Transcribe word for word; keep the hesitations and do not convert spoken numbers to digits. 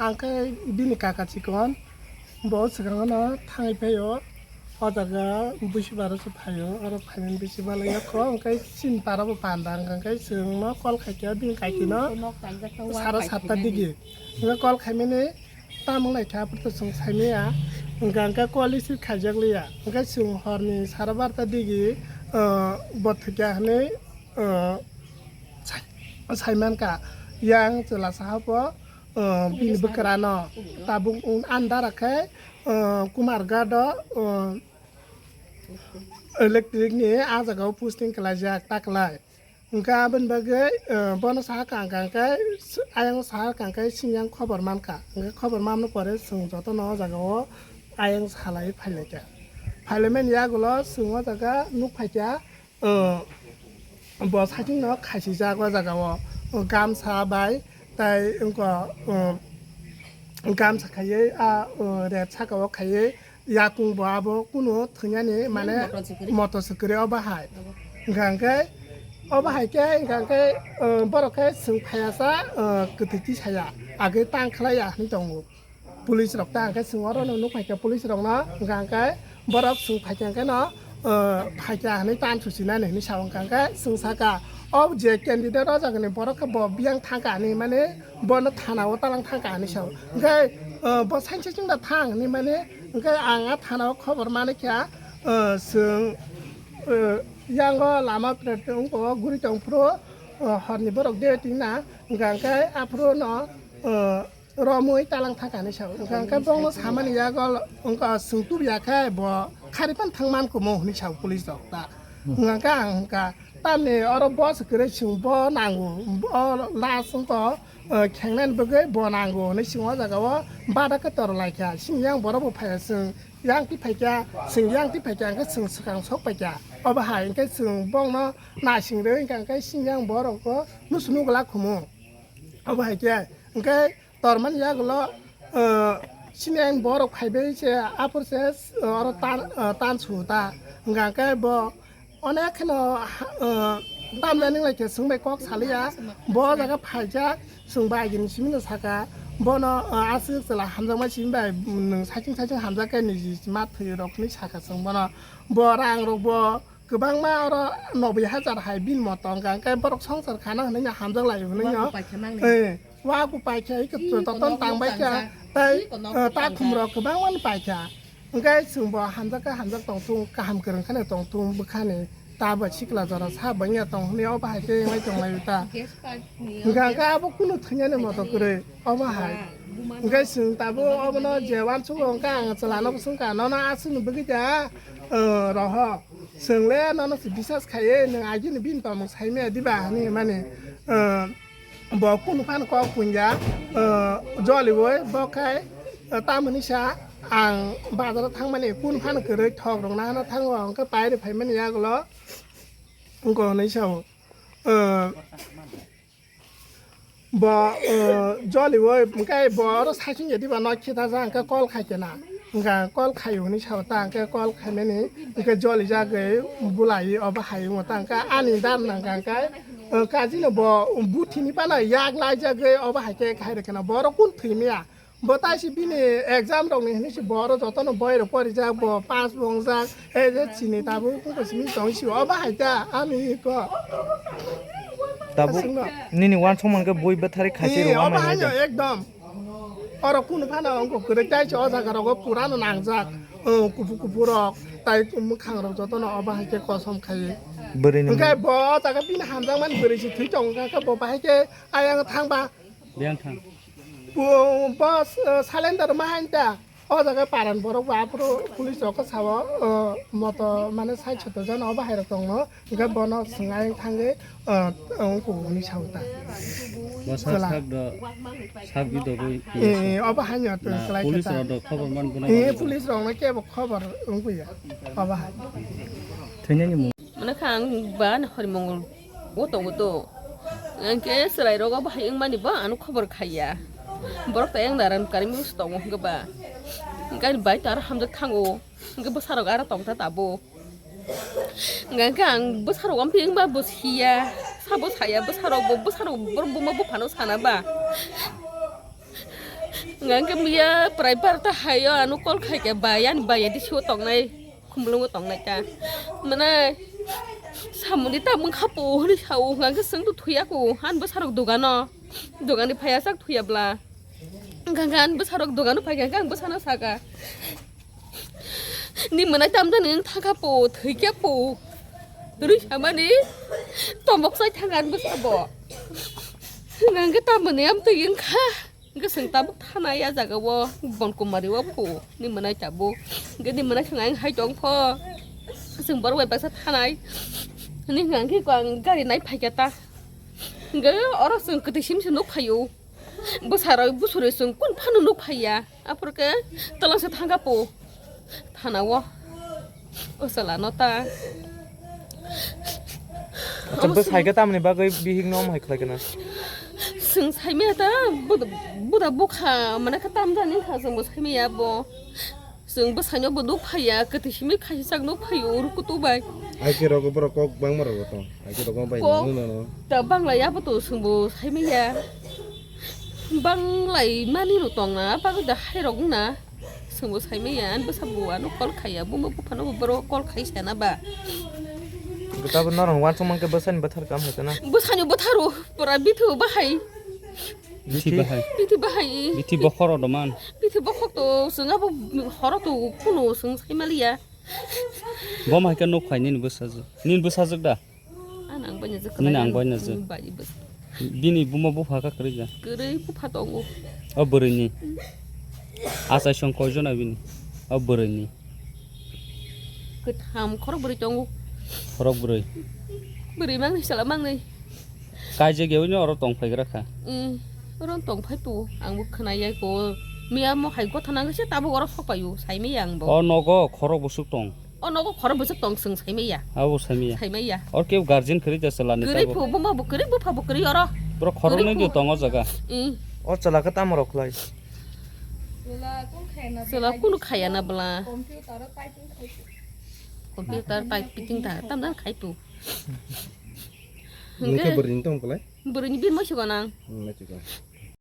Ang khe bini kaka chikon, bo swkangno thangwi phaio, o jaga busi baro se phaio, oro phainani bisi balai yakho, hwnkhe chini para bo panda, hwnkhe chwngno call khaikha bini kakino sara satta digi. Hwnkhe call khaimani tamung lai kha, aphuru to chwng saimaya, hwnkhe hwnkhe call receive khaijak liya, hwnkhe chwng horni sara barta digi, ah, bo thwikha hwnwi, ah, sai-, saimankha, yang chwla saha bo, ah, bini bwkrano tabuk andar khe, ah, Kumarghat o, ah, electric ni ah jaga o posting khlaijak ta kwlai. Hwnkhe aboni bagwi, ah, bono saha kang kang khe, ayang saha kang khe singyang khobor mankha. Hwnkhe khobor mamno pore chwng jotono o jaga o ayang salai phailaikha. Phailaimani yagulo chwng o jaga nuk phaikha. O, bo saichung no khaisijak o jaga o, o gamsa bai tai wngkha, o, gamsa khaiwi a, o, red saka o khaiwi yakung bo abo kunu thwinani mane moto se kwrwi. Moto se kwrwi obo hai. Hwnkha hwnkhe obo hai khe hwnkha hwnkhe, o, borok khe chwng phaiya sa, o, kwthwi tisaya agwi tang khlaiya hinwi tongo. Police rok ta hwnkhe chwng oro no nuk phaikha police rok no, hwnkha hwnkhe borok chwng phaikha hwnkhe no, ah, phaikha hinwi tan susinani hinwi sa hwnkha hwnkhe chwng saka o je candidate o jaga ni borok khe bo biyang thangkha hinwi mane bono thana o talang thangkha hinwi sa hwnkhe, ah, bo sanse chwngda thang hinwi mane hwnkhe ang a thana o khobor manikha, ah, chwng, ah, yango lama pore wngkha o guri tongphuru, ah, horni borok de tingna hwnkha hwnkhe aphuru no, ah, romwi talang thangkha hinwi sao. Hwnkha hwnkhe bongno samani yago wngkha chwng tubuya khe bo khari phano thang man kumo hinwi sao police rok ta. Hwnkha hwnkhe ang hwnkha tamni oro bo se kwrwi chwng bo nango, bo last wngkha, eh, khengnani bagwi bo nango hinwi chwng o jaga o bada khe tor lai kha. Sini yang borok bo phaiya chwng yang ti phaikha, chwng yang ti phaikha hwnkhe chwng swkang sok paikha. Obo hai hwnkhe chwng bongno naising rwi hwnkha hwnkhe sini yang borok bo nusu nugla khumu. Obo hai khe hwnkhe tormani yagulo, ah, sini ang borok phaibai se aphuru se, ah, oro tan, ah, tan su ta. Hwnkha khe bo onek kheno, ah, tamjani lai khe swngbai kok saliya. Bo jaga phaijak, chwng bai agini simi no saka. Bono, ah, aswk chwla hamjakma simi bai, mm, nwng saichung saichung hamjak khe niji ma thwi rok hinwi saka chwng bono. Bo rang rok bo kwbangma oro noboi hajar hai bini moto wngkha, hwnkhe borok songsar khana hwnwi hamjak lai hwnwi. Wa no. Bo paikha nang ni. Eh, wa bo paikha, iko. Iko toton nok tang bai kha, tangjak. Tei, iko nok eh, tangjak. Takhum rok kwbangma no paikha. Hwnkhe chwng bo hamjak khe hamjak tong thung, kaham kwrwng kheno tong thung bwkhani, ta bo sikla jora sa bwngya tong hwnwi obo hai khe wngwi tong lai ta. Gas pipe ni. Hwnkha hwnkhe abo kunu thwinani moto kwrwi obo hai. Hwnkhe chwng tabuk obono je uansukgo hwnkha ang chwla no bwswng kha, nono aswk ni bwgwi da, eh, roho. Chwng le nono se bisas khaiwi nwng agini bini tongmung saimaya diba hinwi mani, eh, bo kunu phano kok punja, eh, joliui bo khai, eh, tamoni sa ang bazaro thangmani kunu phano kwrwi thok rok nahana thango hwnkhe pairi phaimani yagulo wngkha hinwi sao. Eh, Bo, eh, joliui, hwnkhe bo oro saichung ya diba nok khita ja, hwnkhe call khai khe na. Hwnkhe call khai hwnwi sao ta, hwnkhe call khaimani, hwnkhe jolijagwi bulai obo hai wngo ta, hwnkhe ani dar nang kha, hwnkhe, eh, kajino bo buthini phano yak laijagwi obo hai khe khai rwkhe na. Bo oro kun thwimya. Bo taisi bini exam rokni hinwi se bo oro jotono boi rok porijak, bo pass bo wngjak, ei je chini tabuk wngkha simi tong si obo hai ta, ani ko. Tabuk aswkno. Nini uansukmung khe bui bwtharwi khachi. Ee, rw obo wngmani haino de. Ekdom. Oro kunu phano wngkha kwrwi taisi o jaga rogo purano nangjak. O kupu kupu rok, tai mwkhang rok jotono obo hai khe kosom khai. Bwrwini hwnkhe mung. Bo o jaga bini hamjakmani bwrwi se thwi tong wngkha khe bo bahai khe ayang thangba. Biyang thang. Bo, bo, eh, salendar ma hain ta. O jaga paran borok bo aphuru police rok khe sao, eh, moto mane sait soto jon obo hai rok tongno. Hwnkhe bono swng ayang thangwi, eh, wngkuk hwnwi sao ta. Bo sak chwla. Sak do, sak bido bo. Eh, obo hai no tong na, kwlai khe police ta. Rok do khobor man bo na. Eh, police rok no kebo khobor wngwi ya. Obo hai. Thwinani mung. Mane kha ang ba hori mongol. O tongo to. Hwnkhe chwrai rogo bahai wngmani bo ano khobor khaiya. Borok to yang daran kari mung tongo hwnkhe ba. Hwnkhe ani bai to aro hamjak thango. Hwnkhe bwsarok aro tongtha tabuk. Hwnkhe ang bwsarok amphi wngba bo siya. Sabo saya bwsarok bo, bwsarok borok buma buphano sana ba. Nga hwnkhe miya prai barta hayo ano call khaikhe bai, ani bai adi siyo tongnai, khumulungo tongnai ta. Mane samuni tamung khapo hwnwi sao, nga hwnkhe swngto thuya ko, ani bwsarok dogano, dogani phaiya sak thuya bla. Nga hwnkhe ani bwsarok dogano phaikha hwnkhe ang bwsano saka. Ni mwnai tamjani wng thangkha po, thwikhe po. Rwi samani tomok sai thangkha ang bwsabo. Hwnkhe tamoni amtwi wngkha. Hwnkhe chwng tabuk thanai a jagao, Bonkumari o po. Ni mwnai tabuk. Hwnkhe ni mwnai chwng ang hai tong pho. Chwng borok bai baksa thanai. Ni hwnkhe ang gari nai phaikha ta. Hwnkhe oro chwng kwtwi simi se nuk phaio. Bwsarok bwswrwi chwng kun phano nuk phaiya. Aphuru khe twlangsa thangkha po thanao. O chwla no ta. Acha bwsai khe tamni bagwi bihik no omo hai khlai khe na? Chwng saimaya ta buda, buda bukha mane khe tamjani kha chwng bo saimaya bo. Chwng bwsaino bo nuk phaiya, kwtwi simi khaisijak nuk phaio, uru kutu bai. Aike rogo borok kok bangma rogo tong. Aike rogo bai Kok nangno nono. Ta banglai abo to chwng bo saimaya. Banglai mani rok tong na, bagwi da hai rok wng na. Chwng bo saimaya, ani bwsa bo ano call khaiya, buma buphano bo borok call khai sana ba. Gota bo norong wansuk mankhe bwsani bwthar kam hai kana. Bwsani bwtharo, pura bithu bahai. Bithi bahai. Bithi bahai. Bithi bokhoro doman. Bithi bokhok to, chwng abo horo to kuno chwng saimaliya. Bom hai khe nuk phai nini bwsajwk. Nini bwsajwk da? Ang nang bai najwk. Nini ang bai najwk. Bai bwsa. Bini buma bupha kha kwrwi da? Kwrwi bupha tongo. O bwrwini. Achai song koi jona bini? O bwrwini. Kwtham khorok bwrwi tongo. Khorok bwrwi. Bwrwi mangni sala mangni. Kaijak yaui no oro tong phai gra kha. Mm, oro tong phai po. Ang bo khna yai ko. Miya mo hai gotha nang se tabuk oro sok paio. Sai maya ang bo. O nogo khorok bwswk tong. O nogo khorok bwswk tong chwng sai maya. Abo sai maya. Sai maya. Or kebo guardian kwrwi da chwla ni tabuk. Kwrwi po, buma bo kwrwi, bupha bo kwrwi oro. Bro khorok nwi di tong o jaga. Mm. O chwla khe tamo rok khlai. Chwla kunu khaya na bwla. Computer typing ta tam dan khai po. Nungkhe bwrwini tong kwlai? Bwrwini bini moisu gwnang. Hmm, moisu gwnang.